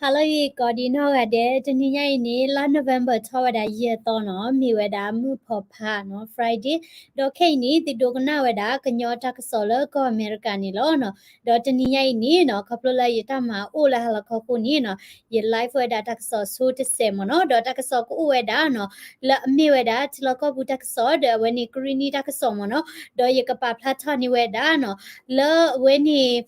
ဟါလၢအဂ့ၤ ကိးဒံနီၢ်ဂၤဒဲး, တနံၤညါအံၤန့ၣ် လါ November ထီၣ်ဝဲဒၣ်ယဲၢ်သီနီၤ, မ့ၢ်ဝဲဒၣ်မုၢ်ဖီဖးနီၤ Friday, ဒီးခဲအံၤန့ၣ် သုဒိကနၣ်ဝဲဒၣ်ကညီတၢ်ကစီၣ်လၢကီၢ်အမဲရကၤန့ၣ်လီၤနီၤ. ဒီးတနံၤညါအံၤန့ၣ်နီၤ ခီဖျိလၢယတၢ်မၤအိၣ်လၢဟါလီၤခီအဃိန့ၣ်နီၤ, ယ live ဝဲဒၣ်တၢ်ကစီၣ်ဆိတစဲးမ့ၢ်နီၤ, ဒီးတၢ်ကစီၣ်ကအိၣ်ဝဲဒၣ်နီၤ လၢအမ့ၢ်ဝဲဒၣ်ထံလီၢ်ကီၢ်ပူၤတၢ်ကစီၣ် ဒီးအဝဲန့ၣ်ကရံၣ်နံၣ်တၢ်ကစီၣ်မ့ၢ်နီၤ, ဒီးယကပာ်ဖျါထီၣ်န့ၢ်ဝဲဒၣ်နီၤ လၢအဝဲန့ၣ်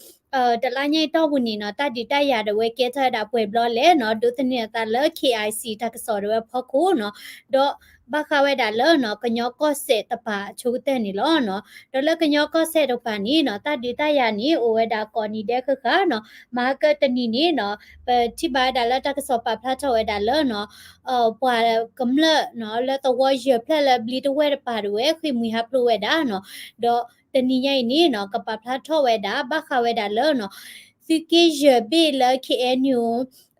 တလါညါအံၤတီၢ်ပူၤန့ၣ်နီၤ တၢ်ဒုးတၢ်ယၤဒၣ်ဝဲကဲထီၣ်ဝဲဒၣ်ပှဲၤဘျီလဲၣ်နီၤ, ဒိးသန့ၤအသးလၢ KIC တၢ်ကစီၣ်ဒၣ်ဝဲဖီခိၣ်နီၤ, ဒီးဘၣ်ဃးဝဲဒၣ်လၢနီၤ ကညီကီၢ်စဲၣ်တပၤအဆိကတၢၢ်န့ၣ်လီၤနီၤ. ဒီးလၢကညီကီၢ်စဲၣ်တပၤန့ၣ်နီၤ တၢ်ဒုးတၢ်ယၤန့ၣ် အိၣ်ဝဲဒၣ်ကိးနံၤဒဲးဃၣ်ဃၣ်နီၤ, မၤကတနံၤန့ၣ်နီၤ ပထံၣ်ဘၣ်ဝဲဒၣ်လၢတၢ်ကစီၣ်ပာ်ဖျါထီၣ်ဝဲဒၣ်လၢနီၤ ပှၤကမျၢၢ်နီၤ လၢသဝီယဲၢ်ဖျၢၣ်လၢဘျံးတဝဲၢ်တပၤဒၣ်ဝဲ ဃ့ၢ်မှံဟးဖျိးဝဲဒၣ်နီၤ, ဒီးတနံၤညါအံၤန့ၣ်နီၤ ကပာ်ဖျါထီၣ်ဝဲဒၣ် ဘၣ်ဃးဝဲဒၣ်လၢနီၤ သုးက့ယဲၢ်ဘ့ၣ်လၢ KNU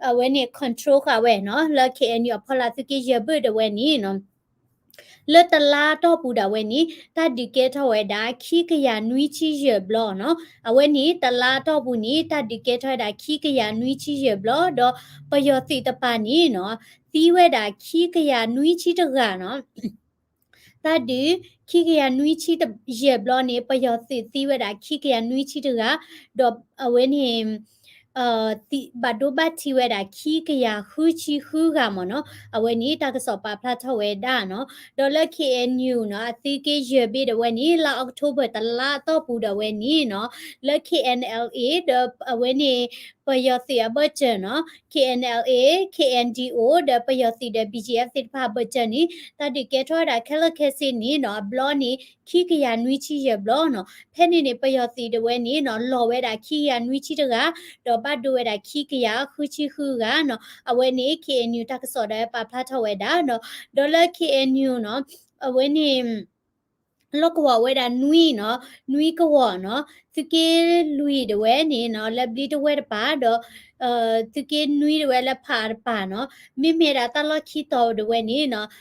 အဝဲန့ၣ် control ဃာ်ဝဲနီၤ, လၢ KNU အဖီလာ်သုးက့ယဲၢ်ဘ့ၣ်ဒၣ်ဝဲန့ၣ်နီၤ လၢတလါတီၢ်ပူၤဒၣ်ဝဲန့ၣ် တၢ်ဒုးကဲထီၣ်ဝဲဒၣ် ခံကယၤနွံဆံယဲၢ်ဘျီနီၤ. အဝဲန့ၣ် တလါတီၢ်ပူၤန့ၣ် တၢ်ဒုးကဲထီၣ်ဝဲဒၣ် ခံကယၤနွံဆံယဲၢ်ဘျီ, ဒီးပယီၤသုးတပၤန့ၣ်နီၤ သံဝဲဒၣ် ခံကယၤနွံဆံတဂၤနီၤ. တၢ်ဒုး ခံကယၤနွံဆံယဲၢ်ဘျီန့ၣ် ပယီၤသုးသံဝဲဒၣ် ခံကယၤနွံဆံတဂၤ, ဒီးအဝဲန့ၣ် ဘၣ်ဒိဘၣ်ထံးဝဲဒၣ် ခံကယၤဃုဆံဃုဂၤမ့ၢ်နီၤ. အဝဲန့ၣ် တၢ်ကစီၣ်ပာ်ဖျါထီၣ်ဝဲဒၣ်နီၤ. ဒီးလၢ KNU နီၤ အသုးက့ယဲၢ်ဘ့ၣ်ဒၣ်ဝဲန့ၣ် လါ October တလါတီၢ်ပူၤဒၣ်ဝဲန့ၣ်နီၤ လၢ KNLA ဒီးအဝဲန့ၣ် ပယီၤသုးအဘၢၣ်စၢၤနီၤ KNLA, KNDO ဒီးပယီၤသုးဒီး BGF သ့ၣ်တဖၣ်အဘၢၣ်စၢၤန့ၣ် တၢ်ဒုးကဲထီၣ်ဝဲဒၣ်ခဲလၢာ်ခဲဆ့န့ၣ်နီၤ အဘျီန့ၣ် ခံကယၤနွံဆံယဲၢ်ဘျီနီၤ. ဖဲန့ၣ်န့ၣ် ပယီၤသုးဒၣ်ဝဲန့ၣ်နီၤ လီၤဝဲဒၣ်ခံကယၤနွံဆံတဂၤ, ဒီးဘၣ်ဒိဝဲဒၣ်ခံကယၤဃုဆံဃုဂၤနီၤ. အဝဲန့ၣ် KNU တၢ်ကစီၣ်ဒီးပာ်ဖျါထီၣ်ဝဲဒၣ်နီၤ. ဒီးလၢ KNU နီၤ အဝဲန့ၣ် လီၢ်ကဝီၤဝဲဒၣ်နွံနီၤ, နွံကဝီၤနီၤ, သုးက့လွံၢ်ဒၣ်ဝဲန့ၣ်နီၤ လၢဘျံးတဝဲၢ်တပၤ ဒီး သုးက့နွံဒၣ်ဝဲလၢဖးအါတပၤနီၤ. မ့မ့ၢ်ဒၣ်တၢ်လီၢ်ခံတီၤဒၣ်ဝဲန့ၣ်နီၤ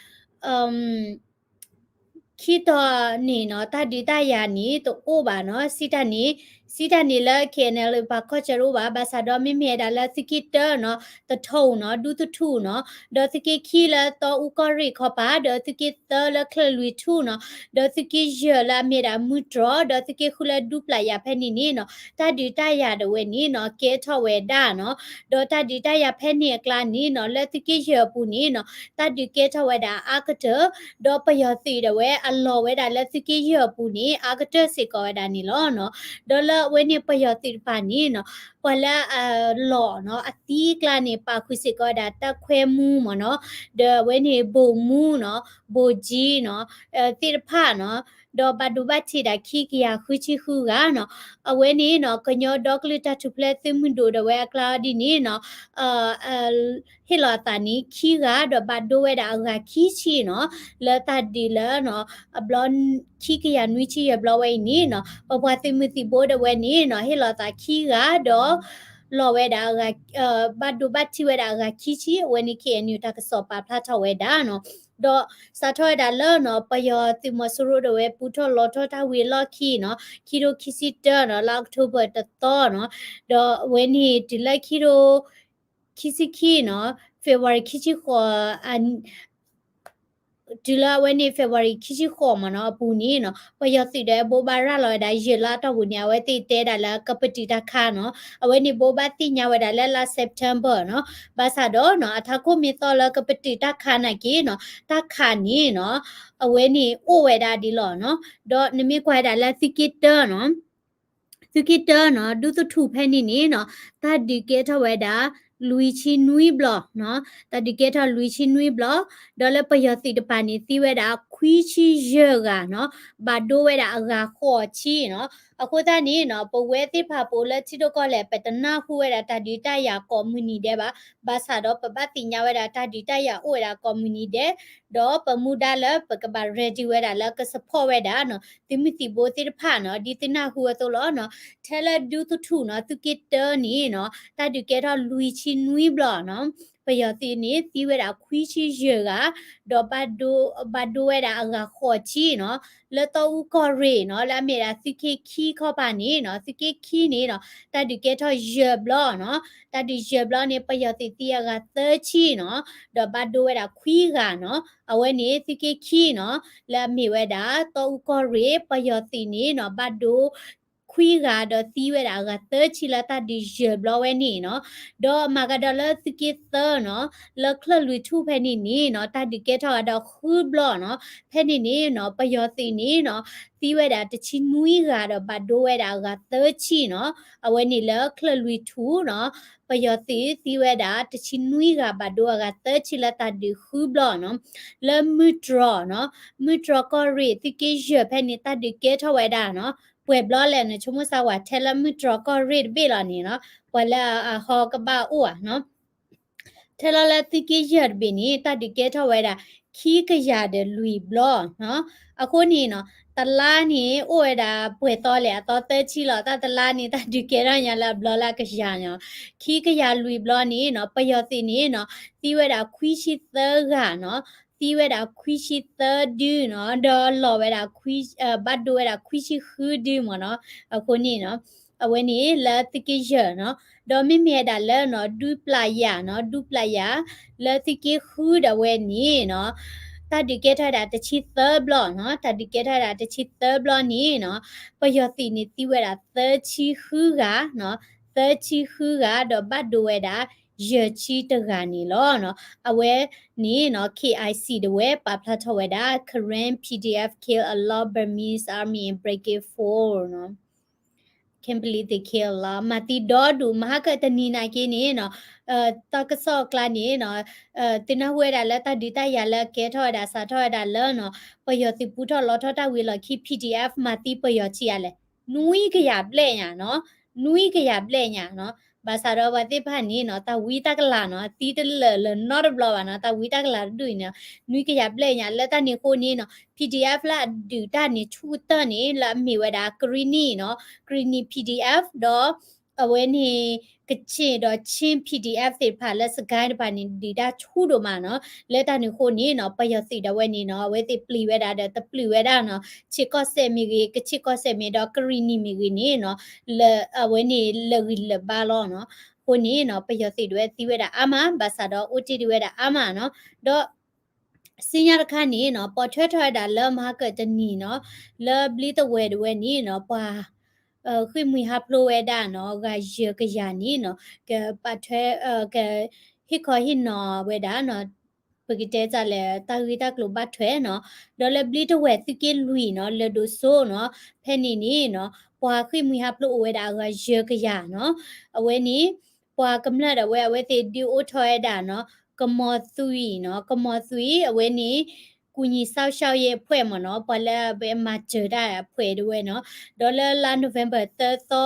ခံတီၤန့ၣ်နီၤ တၢ်ဒုးတၢ်ယၤန့ၣ် တအိၣ်ဘၣ်နီၤ. စံးတၢ်န့ၣ် စံးတၢ်န့ၣ်လၢ KNLA ပှၤခီၣ်ဆၢတအိၣ်ဘၣ်, ဘၣ်ဆၣ်ဒီးမ့မ့ၢ်ဒၣ်လၢသုးက့တၢနီၤ တထူၣ်နီၤ ဒူသထူၣ်နီၤ, ဒီးသုးက့ခံလၢတီအူကီၢ်ရ့ၣ်ခီပၤ, ဒီးသုးက့သၢလၢချၢၣ်လွံၢ်ထူၣ်နီၤ, ဒီးသုးက့ယဲၢ်လၢအမ့ၢ်ဒၣ်မုၢ်တြီၢ်, ဒီးသုးက့ဃုလၢဒူပျၢ်ယၤဖဲန့ၣ်န့ၣ်နီၤ တၢ်ဒုးတၢ်ယၤဒၣ်ဝဲန့ၣ်နီၤ ကဲထီၣ်ဝဲဒၣ်နီၤ. ဒီးတၢ်ဒုးတၢ်ယၤဖဲန့ၣ်အကျါန့ၣ်နီၤ လၢသုးက့ယဲၢ်အပူၤန့ၣ်နီၤ တၢ်ဒုးကဲထီၣ်ဝဲဒၣ်အါကတၢၢ်, ဒီးပယီၤသုးဒၣ်ဝဲအလီၤဝဲဒၣ်လၢသုးက့ယဲၢ်အပူၤန့ၣ် အါကတၢၢ်စ့ၢ်ကီးဝဲဒၣ်န့ၣ်လီၤနီၤ. ဒီးလၢအဝဲန့ၣ်ပယီၤသုးတပၤန့ၣ်နီၤ ပှၤလၢအလီၤနီၤ အသံအကျါန့ၣ် ပာ်ဃုာ်စ့ၢ်ကီးဝဲဒၣ် တပ်ခွဲမှူးမ့ၢ်နီၤ, ဒီးအဝဲန့ၣ် ဗိုလ်မှူးနီၤ, ဗိုလ်ကြီးနီၤ သ့ၣ်တဖၣ်နီၤ, ဒီးဘၣ်ဒိဘၣ်ထံးဒၣ်ခံကယၤဃုဆံဃုဂၤနီၤ. အဝဲန့ၣ်နီၤ ကညီဒီကလုာ်တၢ်ထူၣ်ဖျဲးသုးမုၢ်ဒိၣ်ဒၣ်ဝဲအကျါဒ်န့ၣ်နီၤ ဟ့ၣ်လီၤအသးန့ၣ်ခံဂၤ ဒီးဘၣ်ဒိဝဲဒၣ်အဂၤခံဆံနီၤ, လၢတၢ်ဒုးလၢနီၤ အဘျီ ခံကယၤနွံဆံယဲၢ်ဘျီဝဲအံၤန့ၣ်နီၤ ပပှၤသုးမုၢ်သံၣ်ဘိဒၣ်ဝဲန့ၣ်နီၤ ဟ့ၣ်လီၤသးခံဂၤ ဒီး လီၤဝဲဒၣ်အဂၤ ဘၣ်ဒိဘၣ်ထံးဝဲဒၣ်အဂၤခံဆံ အဝဲန့ၣ် KNU တၢ်ကစီၣ်ပာ်ဖျါထီၣ်ဝဲဒၣ်နီၤ. ဒီးစးထီၣ်ဝဲဒၣ်လၢနီၤ ပယီၤသုးမီၤစိရိၤဒၣ်ဝဲပူထီၣ်လီၤထီၣ်တၢ်ဝံၤအလီၢ်ခံနီၤ ခံထိခံဆံတၢနီၤ လါ October တသီနီၤ, ဒီးအဝဲန့ၣ်တုၤလၢခံထိ ခံဆံခံနီၤ February ခံဆံဃိး တုၤလၢအဝဲန့ၣ် February ခံဆံဃိးမ့ၢ်နီၤ အပူၤန့ၣ်နီၤ ပယီၤသုးဒီးဘိးဘၣ်ရၤလီၤဝဲဒၣ်ယဲၢ်လါတီၢ်ပူၤန့ၣ် အဝဲသ့ၣ်တဲဒၣ်လၢကပတုာ်တၢ်ခးနီၤ. အဝဲန့ၣ်ဘိးဘၣ်သ့ၣ်ညါဝဲဒၣ်လၢလါ September နီၤ. ဘၣ်ဆၣ်ဒီးနီၤ အထးခိၣ်မ့ၢ်သီလၢကပတုာ်တၢ်ခးနာ်က့နီၤ တၢ်ခးန့ၣ်နီၤ အဝဲန့ၣ်အိၣ်ဝဲဒၣ်ဒ်လီၤနီၤ. ဒီးနမ့ၢ်ကွၢ်ဝဲဒၣ်လၢသုးက့တၢနီၤ သုးက့တၢနီၤ ဒူသထူၣ်ဖဲန့ၣ်န့ၣ်နီၤ တၢ်ဒုးကဲထီၣ်ဝဲဒၣ် လွံၢ်ဆံနွံဘျီနီၤ, တၢ်ဒုးကဲထီၣ်လွံၢ်ဆံနွံဘျီ, ဒီးလၢပယီၤသုးတပၤန့ၣ် သံဝဲဒၣ်ခွံဆံယဲၢ်ဂၤနီၤ, ဘၣ်ဒိဝဲဒၣ်အဂၤဃိးဆံနီၤ. အဃိသတးန့ၣ်နီၤ ပဝဲသ့ၣ်တဖၣ်ပအိၣ်လၢထံဒိၣ်ကီၢ်လဲၢ် ပတနၢ်ဟူဝဲဒၣ်တၢ်ဒုးတၢ်ယၤကိးမုၢ်နံၤဒဲးဘၣ်, ဘၣ်ဆၣ်ဒီးပဘၣ်သ့ၣ်ညါဝဲဒၣ်တၢ်ဒုးတၢ်ယၤအိၣ်ဝဲဒၣ်ကိးမုၢ်နံၤဒဲး, ဒီးပမူဒါလၢပကဘၣ် ready ဝဲဒၣ်လၢက support ဝဲဒၣ်နီၤ သုးမုၢ်သံၣ်ဘိသ့ၣ်တဖၣ်နီၤ ဒ်သုနၢ်ဟူအသိးလီၤနီၤ. ထဲလၢဒူသထူၣ်နီၤ သုးက့တၢန့ၣ်နီၤ တၢ်ဒုးကဲထီၣ်လွံၢ်ဆံနွံဘျီနီၤ. ပယီၤသုးန့ၣ် သံဝဲဒၣ်ခွံဆံယဲၢ်ဂၤ, ဒီးဘၣ်ဒိ ဘၣ်ဒိဝဲဒၣ်အဂၤဃိးဆံနီၤ, လၢတီအူကီၢ်ရ့ၣ်နီၤ, လၢအမ့ၢ်ဒၣ်သုးက့ခံခီပၤန့ၣ်နီၤ, သုးက့ခံန့ၣ်နီၤ, တၢ်ဒုးကဲထီၣ်ယဲၢ်ဘျီနီၤ, တၢ်ဒုးယဲၢ်ဘျီန့ၣ် ပယီၤသုးသံအဂၤသၢဆံနီၤ, ဒီးဘၣ်ဒိဝဲဒၣ်ခွံဂၤနီၤ, အဝဲန့ၣ်သုးက့ခံနီၤ, လၢအမ့ၢ်ဝဲဒၣ် တီအူကီၢ်ရ့ၣ် ပယီၤသုးန့ၣ်နီၤ, ဘၣ်ဒိ ခွံဂၤဒီးသံဝဲဒၣ်အဂၤသၢဆံလၢတၢ်ဒုးယဲၢ်ဘျီဝဲန့ၣ်နီၤ, ဒီးမၤကဒီးလၢသုးက့သၢနီၤ, လၢချၢၣ်လွံၢ်ထူၣ်ဖဲန့ၣ်န့ၣ်နီၤ, တၢ်ဒုးကဲထီၣ်ဂၤဒီးဃုဘျီနီၤ, ဖဲန့ၣ်န့ၣ်နီၤ, ပယီၤသုးန့ၣ်နီၤ, သံဝဲဒၣ်တဆံနွံဂၤဒီးဘၣ်ဒိဝဲဒၣ်အဂၤသၢဆံနီၤ, အဝဲန့ၣ်လၢချၢၣ်လွံၢ်ထူၣ်နီၤ, ပယီၤသုးသံဝဲဒၣ်တဆံနွံဂၤ ဘၣ်ဒိအဂၤသၢဆံလၢတၢ်ဒုးဃုဘျီနီၤ, လၢမုၢ်တြီၤနီၤ, မုၢ်တြီၤကီၢ်ရ့ၣ် သုးက့ယဲၢ်ဖဲန့ၣ် တၢ်ဒုးကဲထီၣ်ဝဲဒၣ်နီၤ, ပှဲၤဘျီလဲၣ်န့ၣ် ဆိကမိၣ်စၢ်ဝဲထဲလၢမုၢ်တြီၤကီၢ်ရ့ၣ်တဘ့ၣ်လီၤန့ၣ်နီၤ, ပှၤလၢအဟီကဘၣ်အိၣ်ဧါနီၤ, ထဲလီၤလၢသုးက့ယဲၢ်တဘ့ၣ်န့ၣ် တၢ်ဒုးကဲထီၣ်ဝဲဒၣ် ခံကယၤဒီးလွံၢ်ဘျီနီၤ, အဃိန့ၣ်နီၤ, တလါန့ၣ် အိၣ်ဝဲဒၣ်ပှဲၤသီလဲၣ်, အသီသၢဆံလီၤ, တၢ်တလါန့ၣ် တၢ်ဒုးကဲထီၣ်ညါလၢအဘျီလၢအကယၤနီၤ, ခံကယၤလွံၢ်ဘျီန့ၣ်နီၤ, ပယီၤသုးန့ၣ်နီၤ, သံဝဲဒၣ်ခွံဆံသၢဂၤနီၤ, သံဝဲဒၣ်ခွံဆံသၢဒုနီၤ, ဒီးလီၤဝဲဒၣ်ခွံ, ဘၣ်ဒိဝဲဒၣ်ခွံဆံဃုဒုမ့ၢ်နီၤ, အဃိန့ၣ်နီၤ, အဝဲန့ၣ်လၢသုးက့ယဲၢ်နီၤ, ဒီးမ့မ့ၢ်ဝဲဒၣ်လၢနီၤ, ဒူပျၢ်ယၤနီၤ, ဒူပျၢ်ယၤ, လၢသုးက့ဃုဒၣ်ဝဲန့ၣ်နီၤ, တၢ်ဒုးကဲထီၣ်ဝဲဒၣ်တဆံသၢဘျီနီၤ, တၢ်ဒုးကဲထီၣ်ဝဲဒၣ်တဆံသၢဘျီန့ၣ်နီၤ, ပယီၤသုးန့ၣ် သံဝဲဒၣ်သၢဆံဃုဂၤနီၤ, သၢဆံဃုဂၤ ဒီးဘၣ်ဒိဝဲဒၣ် ယဲၢ်ဆံတဂၤန့ၣ်လီၤနီၤ, အဝဲန့ၣ်နီၤ, K I C ဒၣ်ဝဲ ပာ်ဖျါထီၣ်ဝဲဒၣ် Karen P D F kill a lot Burmese army in breaking four နီၤ, Kimberley they kill a lot မၤသံဒီဒူၣ် မဟါကတနံၤနာ်က့န့ၣ်နီၤ, တၢ်ကစီၣ်အကျါန့ၣ်နီၤ, သုနၢ်ဟူဝဲဒၣ်လၢတၢ်ဒုးတၢ်ယၤလၢကဲထီၣ်ဝဲဒၣ် စးထီၣ်ဝဲဒၣ်လၢနီၤ, ပယီၤသုးပူထီၣ်လီထီၣ်တၢ်ဝံၤလီၢ်ခံ P D F မၤသံပယီၤဆံးအါလဲၣ်, နွံကယၤဘျဲၣ်ညါနီၤ, နွံကယၤဘျဲၣ်ညါနီၤ, ဘၣ်ဆၣ်ဒီးပှၤသ့ၣ်တဖၣ်န့ၣ်နီၤ, တၢ်ဝံတၢ်ကလၤနီၤ, သံတလၢာ်လၢာ်နီတဘျီဘၣ်နီၤ, တၢ်ဝံတၢ်ကလၤတဒူၣ်အံၤန့ၣ်, နွံကယၤဘျဲၣ်ညါ လၢတၢ်န့ၣ်အဃိန့ၣ်နီၤ, P D F လၢအဒုးတၢ်န့ၣ်ဆူၣ်ကတၢၢ်န့ၣ် လၢအမ့ၢ်ဝဲဒၣ် ကရံၣ်နံၣ်နီၤ, ကရံၣ်နံၣ် P D F ဒီး အဝဲန့ၣ် ကချ့ၣ်ဒီး Chin P D F သ့ၣ်တဖၣ်လၢ စကဲတဖၣ်န့ၣ် ဒုးတၢ်ဆူၣ်ဒိၣ်မးနီၤ, လၢတၢ်န့ၣ်အဃိန့ၣ်နီၤ, ပယီၤသုးဒၣ်ဝဲန့ၣ်နီၤ, အဝဲသ့ၣ်ပျံၤဝဲဒၣ်ဒီးတပျုာ်ဝဲဒၣ်နီၤ, ခၠ့ၣ်ကီၢ်စဲၣ်မ့ၢ်ဂ့ၤ, ကချ့ၣ်ကီၢ်စဲၣ်မ့ၢ်ဒီး ကရံၣ်နံၣ်မ့ၢ်ဂ့ၤန့ၣ်နီၤ, လၢအဝဲန့ၣ်လၢာ်ဂံၢ်လၢာ်ဘါလီၤနီၤ, အဃိန့ၣ်နီၤ, ပယီၤသုးဒၣ်ဝဲသံဝဲဒၣ်အါမး, ဘၣ်ဆၣ်ဒီးအိၣ်တ့ၢ်ဒၣ်ဝဲဒၣ်အါမးနီၤ, ဒီး စံညါတခါန့ၣ်နီၤ, ပိာ်ထွဲထီၣ်ဝဲဒၣ်လၢမဟါကတနံၤနီၤ, လၢဘျံးတဝဲၢ်ဒၣ်ဝဲန့ၣ်နီၤ, ပှၤ ဃ့ၢ်မှံဟးဖျိးဝဲဒၣ်နီၤ, ဂၤယဲၢ်ကယၤန့ၣ်နီၤ, ကပာ်ထွဲ ကဟ့ၣ်ခီဟ့ၣ်နီၤဝဲဒၣ်နီၤ, ပကတဲတၢ်လဲၣ်, တၢ်ဂ့ၢ်တၢ်ကျိၤဘၣ်ထွဲနီၤ, ဒီးလၢဘျံးတဝဲၢ်သုးက့လွံၢ်နီၤ, လၢၢ်ဒိၣ်စိနီၤ, ဖဲန့ၣ်န့ၣ်နီၤ, ပှၤဃ့ၢ်မှံဟးဖျိးအိၣ်ဝဲဒၣ်အဂၤယဲၢ်ကယၤနီၤ, အဝဲန့ၣ် ပှၤကမျၢၢ်ဒၣ်ဝဲ အဝဲသ့ၣ်ဒုးအိၣ်ထီၣ်ဝဲဒၣ်နီၤ, ကမီၤသွံၣ်နီၤ, ကမီၤသွံၣ် အဝဲန့ၣ် ကူညီစောင့်ရှောက်ရေးအဖွဲ့ မ့ၢ်နီၤ, ပှၤလၢအမၤစၢၤတၢ် အဖွဲ့ ဒၣ်ဝဲနီၤ, ဒီးလၢလါ November သၢသီ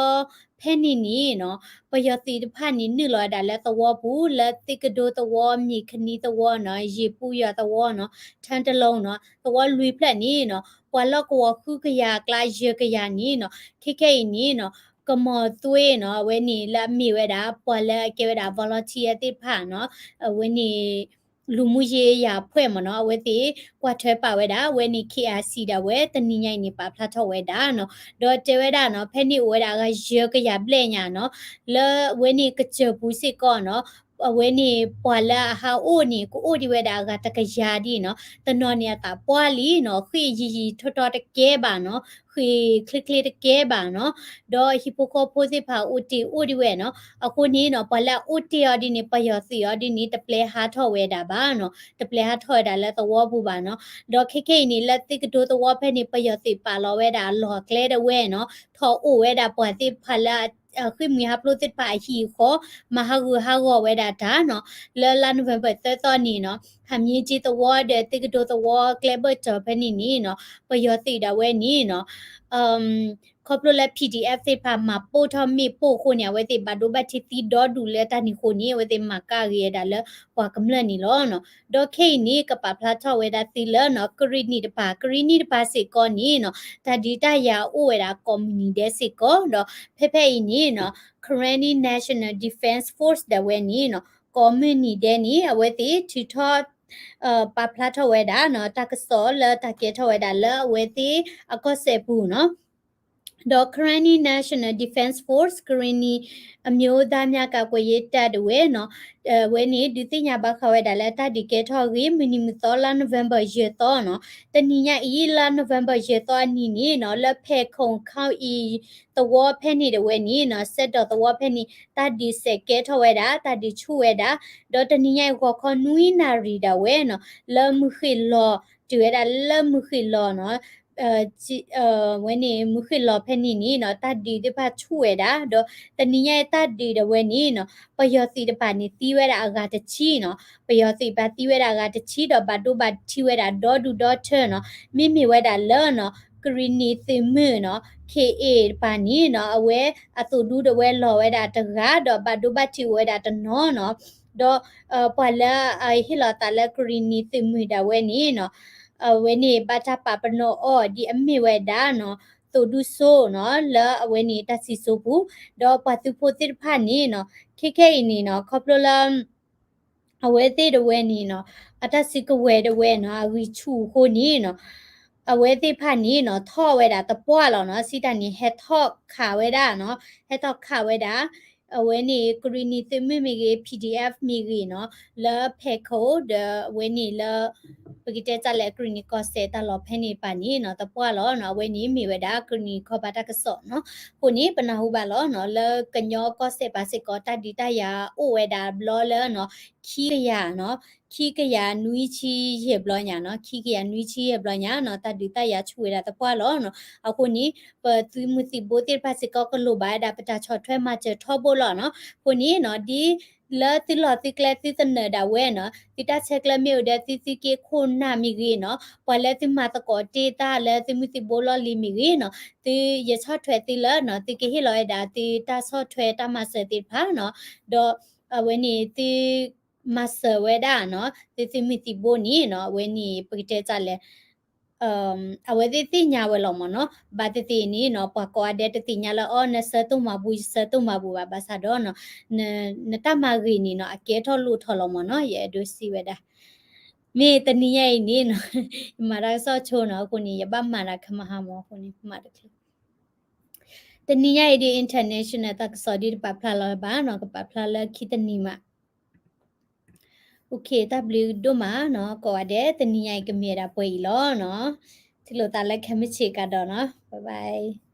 ဖဲန့ၣ်န့ၣ်နီၤ, ပယီၤသုးတဖၣ်န့ၣ် နုာ်လီၤဝဲဒၣ်လၢသဝီပူၤ လၢသ့ၣ်ကဒိသဝီ, မ့ၢ်ခနံသဝီနီၤ, ယ့ၣ်ပူယွၤသဝီနီၤ, ထၢတလိနီၤ, သဝီလွံၢ်ဖျၢၣ်န့ၣ်နီၤ, ပှၤလီၢ်ကဝီၤဃုကယၤအကျါ ယဲၢ်ကယၤန့ၣ်နီၤ, ခဲခဲအံၤန့ၣ်နီၤ, ကမီၤသွံၣ်နီၤ, အဝဲန့ၣ်လၢအမ့ၢ်ဝဲဒၣ် ပှၤလၢအကဲဝဲဒၣ် volunteer သ့ၣ်တဖၣ်နီၤ, အဝဲန့ၣ် လူမှုရေးရာအဖွဲ့ မ့ၢ်နီၤ, အဝဲသ့ၣ်ကွၢ်ထွဲပာ်ဝဲဒၣ် အဝဲန့ၣ် KIC ဒၣ်ဝဲ တနံၤညါအံၤန့ၣ် ပာ်ဖျါထီၣ်ဝဲဒၣ်နီၤ, ဒီးတဲဝဲဒၣ်နီၤ, ဖဲန့ၣ်အိၣ်ဝဲဒၣ်အဂၤယဲၢ်ကယၤဘျဲၣ်ညါနီၤ, လၢအဝဲန့ၣ်ကစၢၢ်ပူၤစ့ၢ်ကီးနီၤ, အဝဲန့ၣ်ပှၤလၢအဟးအိၣ်န့ၣ် ကအိၣ်ဒံးဝဲဒၣ်အဂၤတကယၤဒ်နီၤ, တနီၤန့ၣ်အသးပှၢ်လံနီၤ, ဃ့ၢ်ယံာ်ယံာ်ထီထီတကဲဘၣ်နီၤ, ဃ့ၢ်ချ့ချ့တကဲဘၣ်နီၤ, ဒီးဟံၣ်ဖိဃီဖိသ့ၣ်တဖၣ်အိၣ်တ့ၢ်အိၣ်ဒံးဝဲနီၤ, အဃိန့ၣ်နီၤ, ပှၤလၢအအိၣ်တ့ၢ်အီၤဒ်န့ၣ် ပယီၤသုးအီၤဒ်န့ၣ် တပျဲဟးထီၣ်ဝဲဒၣ်ဘၣ်နီၤ, တပျဲဟးထီၣ်ဝဲဒၣ်လၢသဝီပူၤဘၣ်နီၤ, ဒီးခဲခဲအံၤန့ၣ် လၢသ့ၣ်ကဒိသဝီဖဲန့ၣ် ပယီၤသုးပာ်လီၤဝဲဒၣ်အလီၢ်အကျဲဒၣ်ဝဲနီၤ, ထီၣ်အိၣ်ဝဲဒၣ်ပှၤသ့ၣ်တဖၣ်လၢ ဃ့ၢ်မှံဟးဖျိးသ့ၣ်တဖၣ်အဟံၣ်အဃီ, မၤဟးဂူာ်ဟးဂီၤဝဲဒၣ်တၢ်နီၤ, လၢလါ November သၢသီန့ၣ်နီၤ, ဟးမံက့သဝီဒီးသ့ၣ်ကဒိသဝီကျဲဘၢၣ်စၢၤဖဲန့ၣ်န့ၣ်နီၤ, ပယီၤသုးဒၣ်ဝဲန့ၣ်နီၤ, ခီဖျိလၢ PDF သ့ၣ်တဖၣ်မၤပိၢ်ထီၣ်မ့ၣ်ပိၢ်အဃိန့ၣ် အဝဲသ့ၣ်ဘၣ်ဒိဘၣ်ထံးသံဒီဒူၣ်လၢတၢ်န့ၣ်အဃိန့ၣ် အဝဲသ့ၣ်မၤကၣ်ဂ့ၤဝဲဒၣ်လၢပှၤကမျၢၢ်န့ၣ်လီၤနီၤ. ဒီးခဲအံၤန့ၣ် ကပာ်ဖျါထီၣ်ဝဲဒၣ်သုလၢနီၤ ကရံၣ်နံၣ်တပၤ, ကရံၣ်နံၣ်တပၤစ့ၢ်ကီးန့ၣ်နီၤ တၢ်ဒုးတၢ်ယၤအိၣ်ဝဲဒၣ်ကိးမုၢ်နံၤဒဲးစ့ၢ်ကီး ဒီးဖဲဖဲအံၤန့ၣ်နီၤ Karenni National Defense Force ဒၣ်ဝဲန့ၣ်နီၤ ကိးမုၢ်နံၤဒဲးန့ၣ် အဝဲသ့ၣ်ထုးထီၣ် ပာ်ဖျါထီၣ်ဝဲဒၣ်နီၤ တၢ်ကစီၣ်လၢတၢ်ကဲထီၣ်ဝဲဒၣ်လၢအဝဲသ့ၣ်အကီၢ်စဲၣ်ပူၤနီၤ. ဒီး Karenni National Defense Force, ကရံၣ်နံၣ် အမျိုးသားများကာကွယ်ရေးတပ် ဒၣ်ဝဲနီၤ ဝဲန့ၣ် ဒုးသ့ၣ်ညါဘၣ်ဃးဝဲဒၣ်လၢတၢ်ဒုးကဲထီၣ်အဂ့ၢ် မုၢ်နံၤမုၢ်သီလါ November ယဲၢ်သီနီၤ. တနံၤညါအံၤ လါ November ယဲၢ်သီအနံၤန့ၣ်နီၤ လၢဖဲးခိၣ်ခီအံၤ သဝီဖဲန့ၣ်ဒၣ်ဝဲန့ၣ်နီၤ စဲးတီၣ်သဝီဖဲန့ၣ် တၢ်ဒုးစဲးကဲထီၣ်ဝဲဒၣ် တၢ်ဒုးဆူၣ်ဝဲဒၣ် ဒီးတနံၤညါအံၤ ဂီၤခီနွံနၣ်ရံၣ်ဒၣ်ဝဲနီၤ လၢမုၢ်ဃ့ၢ်လီၤ တုၤဝဲဒၣ်လၢမုၢ်ဃ့ၢ်လီၤနီၤ ဝဲန့ၣ် မုၢ်ဃ့ၢ်လီၤဖဲန့ၣ်န့ၣ်နီၤ တၢ်ဒုးသ့ၣ်တဖၣ်ဆူၣ်ဝဲဒၣ် ဒီးတနံၤညါအံၤတၢ်ဒုးဒၣ်ဝဲန့ၣ်နီၤ ပယီၤသုးတဖၣ်န့ၣ် သံဝဲဒၣ်အဂၤတဆံနီၤ ပယီၤသုးတဖၣ်သံဝဲဒၣ်အဂၤတဆံ ဒီးဘၣ်ဒိဘၣ်ထံးဝဲဒၣ်ဒီဒူၣ်ဒီထၢနီၤ မ့မ့ၢ်ဝဲဒၣ်လၢနီၤ ကရံၣ်နံၣ်သုးမုၢ်နီၤ ခ့ၣ်အ့ၣ် တဖၣ်န့ၣ်နီၤ အဝဲအသိၣ်ဒူဒၣ်ဝဲလီၤဝဲဒၣ်တဂၤ ဒီးဘၣ်ဒိဘၣ်ထံးအိၣ်ဝဲဒၣ်တနီၤနီၤ ဒီး ပှၤလၢအဟ့ၣ်လီၤသးလၢကရံၣ်နံၣ်သုးမုၢ်ဒၣ်ဝဲန့ၣ်နီၤ အဝဲန့ၣ် ဘၣ်တၢ်ပာ်ပနီၣ်အီၤဒ်အမ့ၢ်ဝဲဒၣ်နီၤ သိၣ်ဒူစိနီၤ လၢအဝဲန့ၣ်တၢ်စံၣ်စိၤပူၤ ဒီးပှၤသုးဖိသ့ၣ်တဖၣ်န့ၣ်နီၤ ခဲခဲအံၤန့ၣ်နီၤ ခီဖျိလၢ အဝဲသ့ၣ်ဒၣ်ဝဲန့ၣ်နီၤ အတၢ်စုကဝဲၤဒၣ်ဝဲနီၤ အဂံၢ်ဆူၣ်အဃိန့ၣ်နီၤ အဝဲသ့ၣ်တဖၣ်န့ၣ်နီၤ ထီၣ်ဝဲဒၣ်သပှၢ်လီၤနီၤ စံးတၢ်န့ၣ် ဟဲထီၣ်ခးဝဲဒၣ်နီၤ ဟဲထီၣ်ခးဝဲဒၣ် အဝဲန့ၣ် ကရံၣ်နံၣ်သုးမုၢ်မ့ၢ်ဂ့ၤ ပီၣ်ဒံၣ်အဲၣ် မ့ၢ်ဂ့ၤနီၤ လၢဖဲးခိၣ်ဒီးအဝဲန့ၣ်လၢ ပကတဲတၢ်လဲၣ် ကရံၣ်နံၣ်ကီၢ်စဲၣ်တၢ်လီၢ်ဖဲန့ၣ်တဖၣ်န့ၣ်နီၤ သပှၢ်လီၤနီၤ အဝဲန့ၣ်မ့ၢ်ဝဲဒၣ်ကရံၣ်နံၣ်ခီဖျိတၢ်ကစီၣ်နီၤ အဃိန့ၣ် ပနၢ်ဟူဘၣ်လီၤနီၤ လၢကညီကီၢ်စဲၣ်ပာ်စ့ၢ်ကီး တၢ်ဒုးတၢ်ယၤအိၣ်ဝဲဒၣ်ဘျီလၢနီၤ ခံကယၤနီၤ ခံကယၤနွံဆံယဲၢ်ဘျီညါနီၤ ခံကယၤနွံဆံယဲၢ်ဘျီညါနီၤ တၢ်ဒုးတၢ်ယၤဆူၣ်ဝဲဒၣ်သပှၢ်လီၤနီၤ အဃိန့ၣ် ပသုးမုၢ်သံၣ်ဘိသ့ၣ်တဖၣ်စ့ၢ်ကီးကလိၣ်ဘၣ်ဝဲဒၣ် ပတၢ်ဆီၣ်ထွဲမၤစၢၤထီဘိလီၤနီၤ အဃိန့ၣ်နီၤ ဒ်လၢသုလီၢ်သုကျဲသုသနၢၣ်ဒၣ်ဝဲနီၤ သုတၢ်ဆဲးကျၢမ့ၢ်အိၣ်ဒီးသုသုးက့ခိၣ်နၢ်မ့ၢ်ဂ့ၤနီၤ ပှၤလၢသုမၤသကိးတ့ၢ်တၢ်လၢသုးမုၢ်သံၣ်ဘိလီၢ်လံၤမ့ၢ်ဂ့ၤနီၤ သုယဆီၣ်ထွဲသုလၢနီၤ သုကဟ့ၣ်လီၤဝဲဒၣ်သုတၢ်ဆီၣ်ထွဲတၢ်မၤစၢၤသ့ၣ်တဖၣ်နီၤ ဒီးအဝဲန့ၣ်သု မၤစၢၤဝဲဒၣ်နီၤ သုသုးမုၢ်သံၣ်ဘိန့ၣ်နီၤ အဝဲန့ၣ် ပကတဲတၢ်လဲၣ် အဝဲသ့ၣ်သ့ၣ်ညါဝဲလီၤမ့ၢ်နီၤ ဘၣ်သ့ၣ်သ့ၣ်န့ၣ်နီၤ ပှၤကိးဂၤဒဲးတသ့ၣ်ညါလၢ အီ နဆၢတိၢ်မၤဘူ ယဆၢတိၢ်မၤဘူဘၣ် ဘၣ်ဆၣ်ဒီးနီၤ နတၢ်မၤဂ့ၤန့ၣ်နီၤ အကဲထီၣ်လိၣ်ထီၣ်လီၤမ့ၢ်နီၤ ယအဲၣ်ဒိးစံးဝဲဒၣ် မ့ၢ်တနံၤညါအံၤန့ၣ်နီၤ ယမၤတၢ်ကစီၣ်ဆိနီၤ အဃိန့ၣ် ယဘၣ်မၤတၢ်ခမဟါမ့ၢ်အဃိန့ၣ် မၤတချုး တနံၤညါအံၤဒ် international တၢ်ကစီၣ်ဒ်တပာ်ဖျါလီၤဘၣ်နီၤ ကပာ်ဖျါလၢခံတနံၤမး တၢ်ဘျုးဒိၣ်မးနီၤ ကိးဂၤဒဲး တနံၤညါအံၤကမ့ၢ်ဝဲဒၣ်ပှဲၤအံၤလီၤနီၤ ထံၣ်လိာ်သးလၢခဲမုၢ်ဆ့ၣ်ကဒီးနီၤ bye bye